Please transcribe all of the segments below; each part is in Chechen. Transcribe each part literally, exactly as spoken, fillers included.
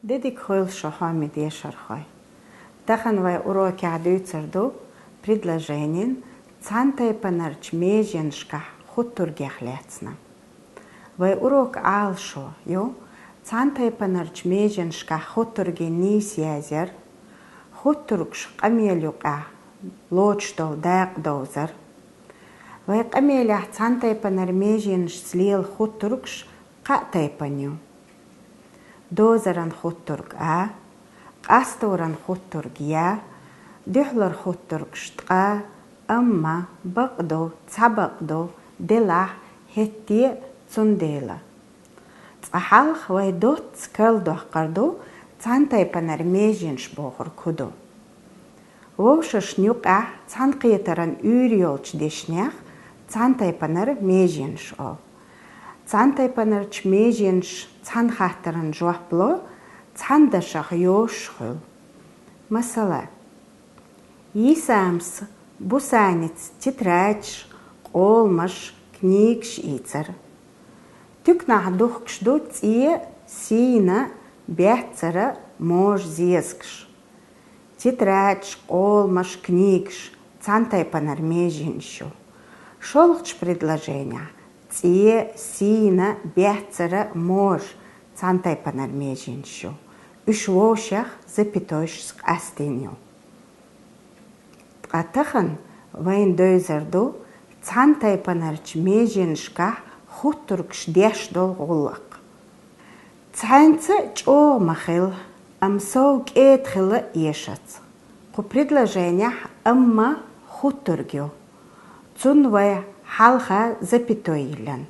Де дика хуьлда шун, хьоме дешархой. Тахан вай урокехь дуьйцур ду предложенин цхьана тайпанарчу меженашкахь хуттургех лаьцна. Вай урок Ӏалашо ю цхьана тайпанарчу меженашкахь хуттургин нийса язъяр, хуттургаш къамел юкъахь лоцуш долу дакъа довзар. Вай къамелехь цхьана тайпанара меженашца лела хуттургаш кхаа тайпана ю. Дозаран хуттург а, къасторан хуттург я, дуьхьалара хуттургаш ткъа, амма, бакъду, цхьабакъду, делахь, хӀетте а, цундела. Цкъа хьалха вай доцца карладоккхур ду цхьана тайпанара меженаш бохург хӀун ду. Вовшашна юкъахь цхьаьнакхетаран уьйр йолчу дешнех цхьана тайпанара меженаш олу. Цхьана тайпанарчу меженаша цхьана хаттаран жоп ло, цхьана дашах йозуш хуьлу. Масала, Йисамас бусаница тетрадаш, къоламаш, книгаш ийцира. Туьканахь духкуш ду цӀе, сийна, баьццара, можа зезагаш. Тетрадаш, къоламаш, книгаш цхьана тайпанара меженаш ю. ШолгӀачу предложенехь цӀе, сийна, баьццара, можа цхьана тайпанара меженаш ю. Уьш вовшех запятойшца къастийна ю. Ткъа тахана вайна девзар ду цхьана тайпанарчу меженашкахь хуттургаш деш долу гӀуллакх. Цхьаьнца чӀогӀа ма хила, амма сов кӀеда хила эшац. Кху предложенехь амма хуттург ю. Цунна вай хьалха запятой йиллина.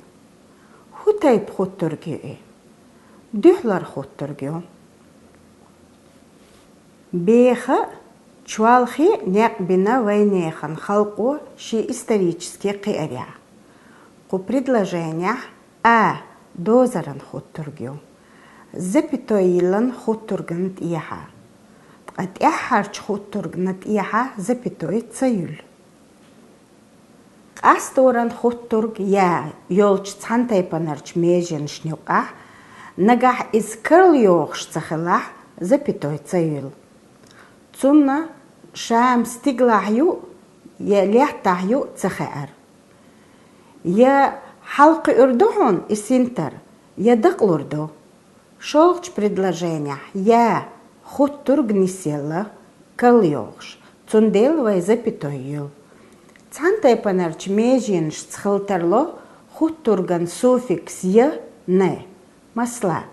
ХӀун тайпа хуттург ю и? Дуьхьалара хуттург ю. Беха, чолхе некъ бина вайнехан халкъо шен исторически кхиарехь. Кху предложенехь а дозаран хуттург ю. Запятой йиллина хуттургна тӀехьа. Ткъа тӀаьххьарчу хуттургна тӀехьа запятой ца юьллу. Къасторан хуттург я йолчу цхьана тайпанарчу меженашна юкъахь, нагахь иза карла йогӀуш ца хилахь, запятой ца юьллу. Цунна ша-м стигалахь ю я лаьттахь ю ца хаьара. Я хьалакхуьур ду хьуна и синтар, я дакъалур ду. ШолгӀачу предложенехь я хуттург нисъелла, карла йогӀуш, цундела вай запятой юьллу. Цхьана тайпанарчу меженашца хила тарло хуттурган суффикс я, не. Масала,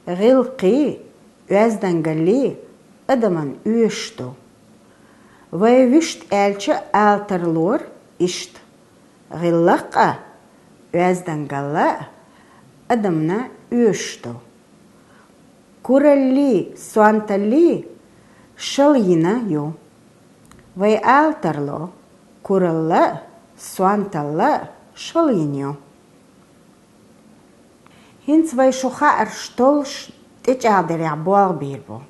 гӀиллакхий, оьздангаллий адаман оьшуш ду. Вай вуьшта аьлча ала тарлора иштта: гӀиллакх а, оьздангалла а адамна оьшуш ду. Кураллий, сонталлий шала йина ю. Вай ала тарло: куралла а, сонталла а шала йина ю. ХӀинца вай шу хаарш толлуш тӀечӀагӀдарехь болх бийр бу.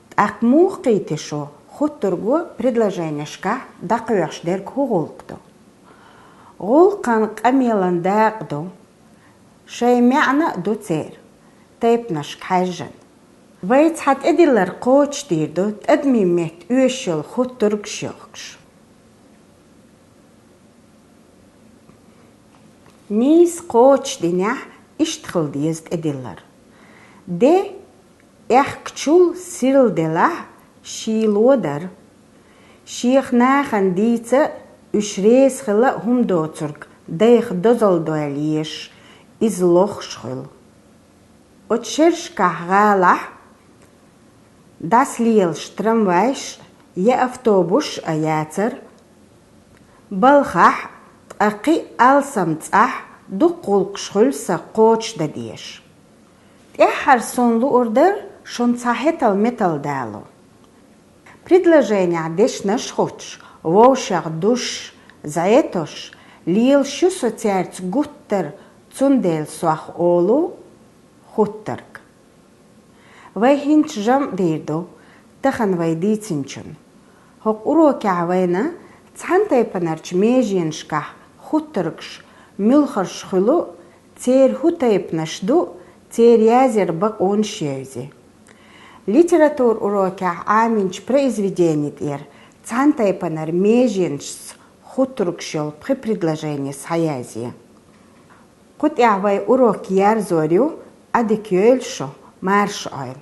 ТӀаккха муха кхийтира шу хуттурго предложенешкахь дӀакхоьхьуш дерг хӀун гӀуллакх ду? ГӀуллакхан къамелан дакъа ду, шайн маьӀна а ду церан, тайпанашка хьаьжжина. Вай цхьа тӀедиллар кхочушдийр ду тӀадамийн метта оьшуш йолу хуттургаш йохкуш. Нийса кхочушдинехь, иштта хила деза тӀедиллар. Де аьхкачул сирла делахь, шийла дара. Шех нахана дийца а, уьш реза хила а хӀума доцург дайх дозалла дойла езаш, иза лохуш хуьлу. Оцу шерашкахь гӀалахь дӀасалелаш трамвайш я автобусаш а яцара, балхахь, ткъа кхин а алсам цӀахь дукха гӀуллакхаш хуьлу сан кхочушдан дезаш. ТӀаьххьара суна луур дара шуна цхьа хӀетал-метал дало. Предложенехь дешнаш а хӀуттуш, вовшах душуш, зӀе тосуш, лелаш ю со цаьрца гуттар, цундела сох олу хуттург. Вай хӀинца жамӀ дийр ду тахана вай дийцинчун. ХӀокху урокехь вайна цхьана тайпанарчу меженашкахь хуттургаш муьлхарш хуьлу, церан хӀун тайпанаш ду, церан язъяран бакъонаш евзи. Литература урокехь Ӏаминчу произведени тӀера цхьана тайпанара меженашца хуттургаш йолу пхи предложени схьаязъе. Кху тӀехь вай урок ерзор ю, Ӏадика йойла шу, марша Ӏойла.